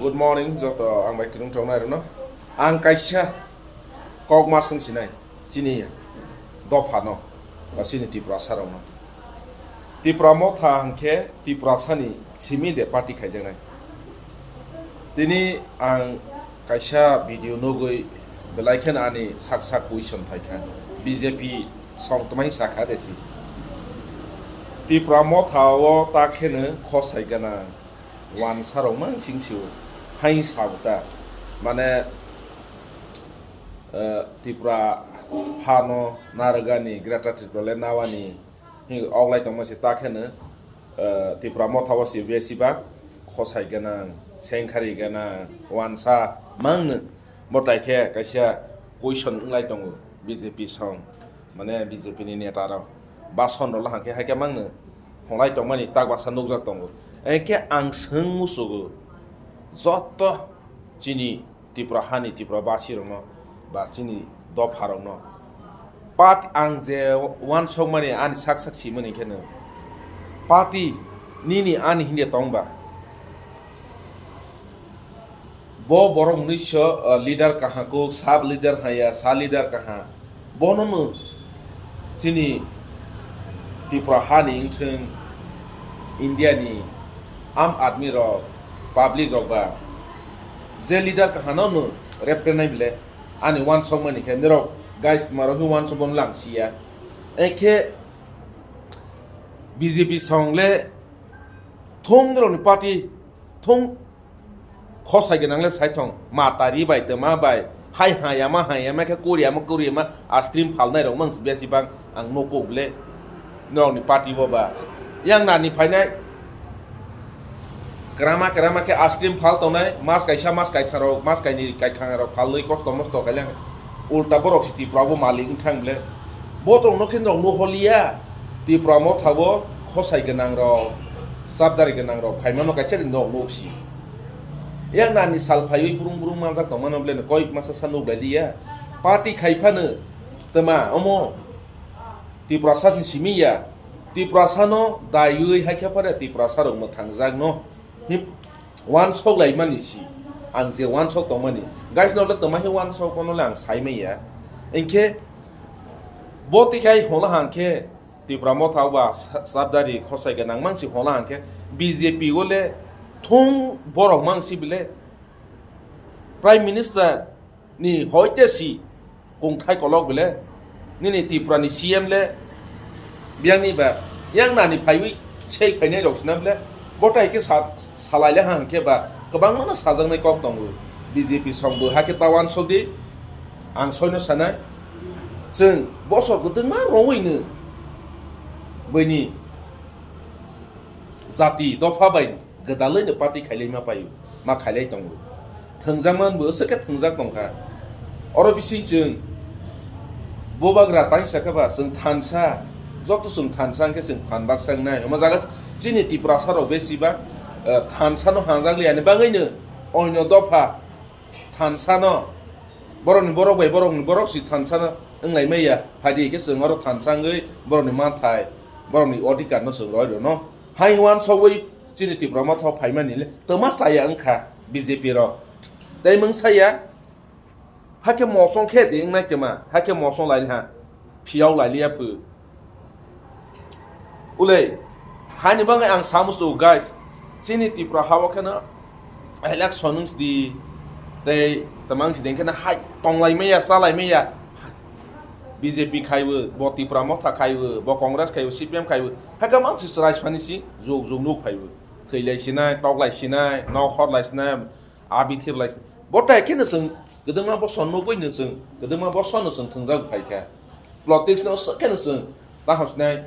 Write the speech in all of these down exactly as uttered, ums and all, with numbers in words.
Good morning, joto ang bai kwrwng tongnai rwno. Ang kaisa kok ma swng sinai, chini dopha no, ba chini Tiprasa rok no. Tipra Motha hwnkhe Tiprasa ni simi de party khaijaknai. Tini ang kaisa video nugwi belai kheno ani sak sak question phaikha. B J P song twmai sakha desi. Tipra Motha o ta kheno khosai gana. Wansa rok mang sing sio. Hai sabta. Mane, eh, Tripura hano narwgani, Greater Tripura le nawani. Hi oglai tongma se ta kheno, eh, Tipra Motha o si besi bak khosai gana, sengkhari gana, wansa mang no. Bo tai khe kaisa question wnglai tongo B J P song. Mane B J P ni neta rok bason rok hwnkhe hai khe mangno hwnlai tongmani tak baksa nukjak tongo. Hwnkhe ang swng musugo, joto chini Tripura hani Tripura basi rokno ba chini dopha rokno, pat ang je wansokmani ani sak sak simani kheno, party nini ani hinde tongba. Bo borok mwnwiso, uh, leader kaha kuk, sub leader haya, sa leader kaha. Bono no chini Tripura hani wngthwng, India ni Aam Aadmi rok, public rok ba je leader kahano no referenai bile ani wansokmani khe norok guys tmarok khe wansok bono langsiya. Ekhe B J P song le thung rokni party thung khosai gwnang le saithong, matari bai, twma bai, hai hayama hayama khe kuriyama kuriyama ice cream phalnai rok mang besi bang ang nuko ble norokni party bo ba. Yang nani phainai kwrama kwrama khe ice cream phal tongnai, mas kaisa mas kaithang rok, mas kaini kaithang rok phalwi kosto mosto khaileng ulta borok si Tripura bo malik wngthang ble. Botrok no khe norok nuholiya. Tipra Motha bo khosai gwnang rok, chapdari gwnang rok phaimano kaisa ri nok nuk si. Yang nani sal phaiwi burung burung manjak tongmano ble no koi masa sa nuk bai liya. Party khai phano twma omo Tiprasa ni simi ya. Tiprasa no daiwi hai khe phare Tiprasa rok mwthang jak no. Him, wansok laimani si, ang je wansok tongmani, guys, no le twma he wansok bono le ang sai manya. Hinkhe bo twi khai hwnla hang khe Tipra Motha ba sa-, chapdari khosai gwnang mang si hwnla hang khe B J P o le thung borok mang si bile Prime Minister ni hoite si kungthai kolok bile, nini Tripura ni C M le, biyang ni ba, yang nani phaiwi sei phainai rok sinam le, bo tai khe sa-, salai le hang khe ba, kwbangma no sajaknai kok tongo. B J P song bo hakhe ta wansok di, ang soino sanai, chwng bosor kwtwngma rowui no, bini jati dopha bai gwdalwi no party khailai ma paio, ma khailai tongo. Thwngjakma bo aswk khe thwngjak tongkha. Oro bising chwng bubagra tangsa khe ba chwng thansa, joto chwng thansa hwnkhe chwng phan baksa wngnai. Omo jaga chini Tiprasa rok besi ba, eh, thansa no hanjak liya ni bagwi no oino dopha thansa no borokni borok bai borokni borok si thansa no wnglai maya. Phadi khe chwng oro thansa wngwi borokni manthai, borokni odhikar no chwng roi rwno. Hai wansogwi chini Tipra Motha o phaimani le twma chaya wngkha B J P rok. Tei mungsa ya, hakhe mosong khe di wngnai twma, hakhe mosong lai ha, phiyok lai liya phu. Ulei, haini bagwi ang samu su guys, chini Tipra ha o kheno election wng di, tei twmang si deng kheno hai tonglai maya, chalai maya, B J P khaiwi, bo Tipra Motha khaiwi, bo Congress khaiwi, C P M khaiwi, hakhe mang si chwrai sani si, juk juk nuk phaiwi. Thwi lai sinai, tok lai sinai, nok hor lai sinai, abi thir lai sinai. Bo tai kheno chwng kwdwma boson nugwi no chwng, kwdwma boson no chwng thwngjak phai kha. Politics no swk kheno chwng, ta hos nai,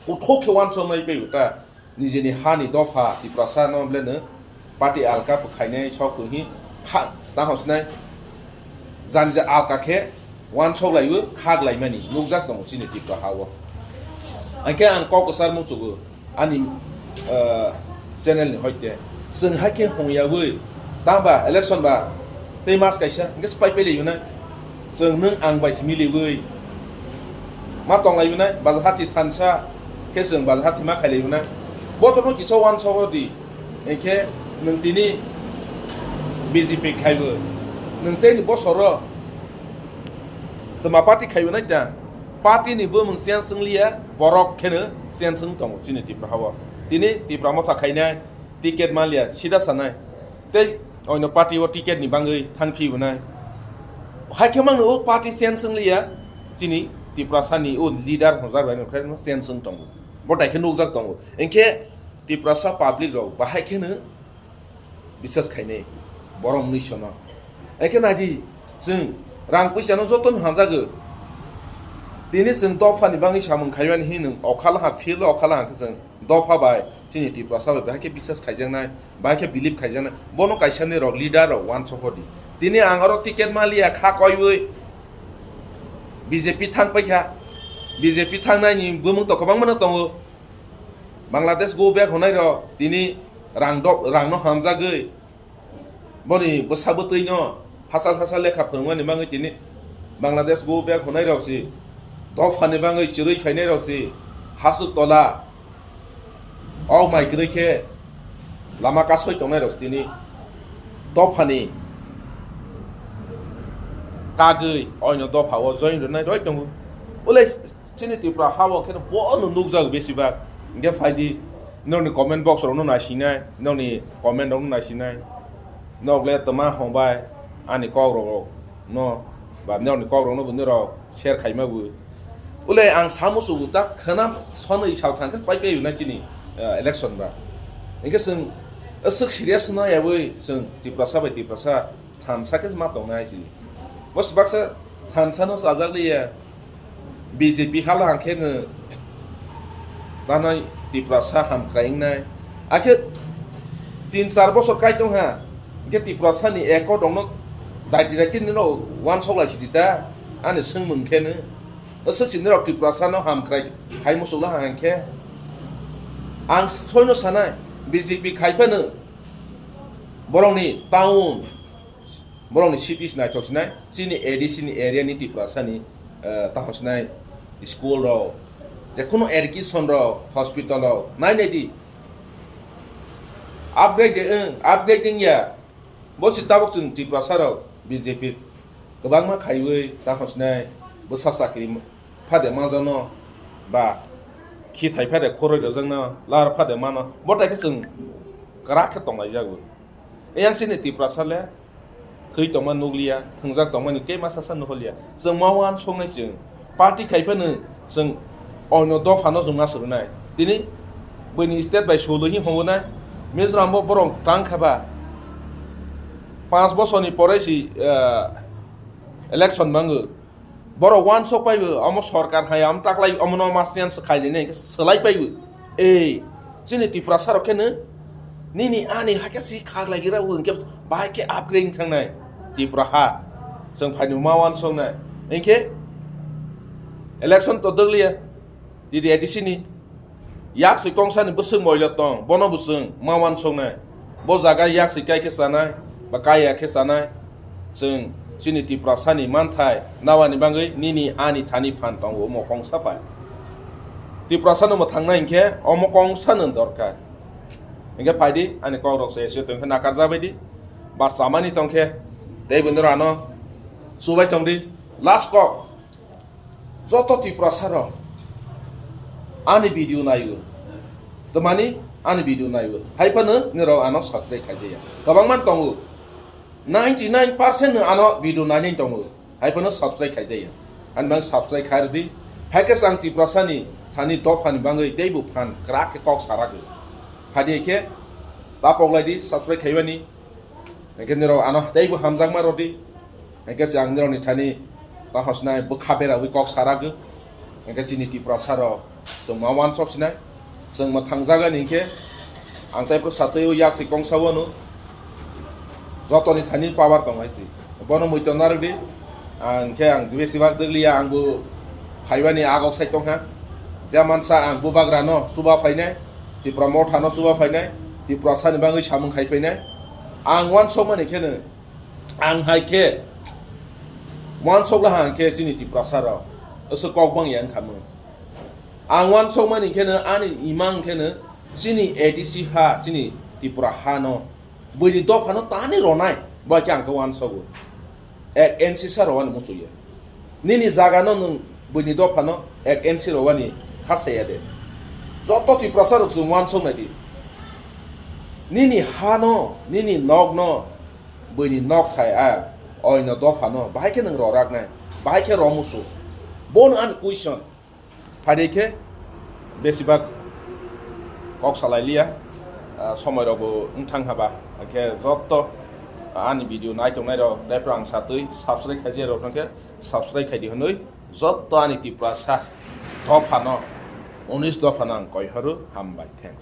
kuthuk khe wansok nai paibo ta, nijeni hani dopha, Tiprasa no ble no, party alka pho khainai sok hi, kha, ta hos nai, jani ja alka khe, wansok laiwi khak laimani nukjak tongo chini Tipra ha o. Hwnkhe ang kok kwchar muchungo ani, ah, channel ni hoite. Chwng hai khe hongyawi tamba election ba tei mas kaisa hwnkhe se pai pai laiyunai. Chwng nwng ang bai se miliwi ma tong laiyunai, baja hati thansa khe chwng baja hati ma khai laiyunai. Botorno kisa wansok di, hwnkhe nwng tini B J P khaibo. Nwng tei ni bosoro twma party khaibo nai ta. Party ni bumung change wng liya, borok kheno change wng tongo chini Tripura hao. Tini Tipra Motha khainai, ticket manliya, sida sanai. Tei oino party o ticket ni bangwi thang phi bo nai. Hai khe mangno o party change wng liya, chini Tiprasa ni o leader hwnjak bai no khe change wng tongo. Bo dai khe nukjak tongo. Hinkhe Tiprasa public rok bahai kheno biswas khainai borok mwnwi sono. Ekhe naidi, chwng rang puisa no joto no hamjago. Tini chwng dopha ni bangwi samung khaimani hinwi okhala ha field o okhala ha khe chwng dopha bai chini Tiprasa bai bahai khe biswas khaijaknai, bahai khe believe khaijaknai. Bono kaisa ni rok leader rok uansuk hodi. Tini ang oro ticket maliya kha koiwi B J P thang paikha. B J P thangnai ni bumung to kwbangma no tongo. Bangladesh go back honai rok tini rang dok, rang no hamjagwi boni bwsa bwtwi no hachal hachal lekha phwrwngmani bagwi tini Bangladesh go back honai rok si, dophani bagwi chirwi phainai rok si, hasuk tola o mai kwrwi khe lama kasoi tongnai rok si tini dophani kagwi oino dopha o join rwnai roi tongo. Ulai chini Tripura hao khe bono nukjago besibak. Hinkhe phaidi nokni comment box rokno naisinai, nokni comment rokno naisinai. Nok le twma hongbai ani kok rok no, ba nokni kok rokno bo nirok share khaima bo. Ulai ang samusugo ta khwnam sonwi sal thang khe pai pai na chini, eh, election ba. Hinkhe chwng aswk serious no yawi chwng Tiprasa bai Tiprasa thansa khe ma tongnai si. Bo se baksa thansa no chajak liya. B J P hala hang khe no danai Tiprasa hamkrai wngnai. Akhe tin char bosor kai tong ha. Hinkhe Tiprasa ni ekot rok no dai dai tin no uansuk lai si di ta. Ani swngmung khe no. Aswk si norok Tiprasa no hamkrai khai muchuk la hang khe. Ang soi no sanai B J P khai phano borok ni town, borok ni city se naithok sinai, chini A D C ni area ni Tiprasa ni, eh, tamo sinai school rok, je kuno education rok, hospital rok, nai nai di. Upgrade de wng, upgrade wng ya. Bo si tabuk chwng Tiprasa rok B J P kwbangma khaiwi tamo sinai bwsa chakri phade manjakno ba khi thai phade khoroi rwjakno lar phade mano. Bo tai khe chwng kwrak khe tonglaijak bo. Eyang sini Tiprasa le thwi tongma nukliya, thwngjak tongmani kei masa sa nuholiya. Chwng ma uansuknai chwng party khai phano chwng oino dophano chwng ma swrwnai. Tini buini state bai solo hi hwngo nai, Mizoram bo borok tang kha ba panch bosorni pore si, ah, election mango. Borok uansuk paibo, omo sorkar hai, omo taklai, omono ma change khaijani, swlai paibo. Ei, chini Tiprasa rok kheno nini ani hakhe si khaglai gira hwnkhe bahai khe upgrade wng thangnai Tripura ha. Chwng phaini ma uansuknai. Hinkhe election to dwgliya, T T A D C ni. Yak si kongsa ni bwswk moila tong, bono bo chwng ma uansuknai. Bo jaga yak si kai khe chanai, ba kai ya khe chanai. Chwng chini Tiprasa ni manthai nawani bagwi nini ani thani phan tongo, omo kongsa phai. Tiprasa no mwthangnai hinkhe omo kongsa no dorkar. Hinkhe phaidi ani kok rok se se tongkhe nakar jabai di. Ba chamani tongkhe tei bo norano chubai tongdi. Last kok. Joto Tiprasa rok ani video naio, twmani ani video naio, hai phano nirok ano subscribe khaijaya. Kwbangma tongo, ninety nine percent no ano video nainai tongo, hai phano subscribe khaijaya. Ani bang subscribe khai rwdi, hai khe ang Tiprasa ni thani dophani bangwi teibo phan kwrak khe kok sarago. Phadi khe ta poklai di subscribe khaibani. Hinkhe nirok ano teibo hamjakma rwdi. Hinkhe se ang nirokni thani tamo sinai bwkha berawi kok sarago. Hinkhe chini Tiprasa rok chwng ma uansuk sinai. Chwng mwthang jagani hinkhe ang tei phuru satwi o yak si kongsa wano. Jotoni thani power tong hai si. Bono muiton narwkdi. Ang khe ang besi bak dwgliya, ang bo phaibani agok sai tongkha. Jemansa ang bubagrano chuba phainai, Tipra Mothano chuba phainai, Tiprasani bagwi samung khai phainai. Ang uansukmani kheno, ang hai khe uansukla hang khe chini Tiprasa rok aswk kok bang ya wngkha mung. Ang uansukmani kheno ani imang kheno chini A D C ha, chini Tripura hano buini dophano tani ronai. Bo khe ang khe uansogo. Ek inch sa rwani muchungya. Nini jaga no nwng buini dopha no ek inch rwani khasaya de. Joto Tiprasa rok chwng uansuk nai di. Nini ha no, nini nok no, buini nok thai a, oino dopha no, bahai khe nwng rorak nai, bahai khe romusu. Bono ani question. Phari khe besibak kok salai liya, ah, somoi rok bo wng thang haba. Khe joto, ah, ani video nai tongnai rok, dai phra ang satwi subscribe khai je rok khe subscribe khai di hwnwi joto ani Tiprasa dopha no, unis dopha no ang koi horo. Hambai, thanks.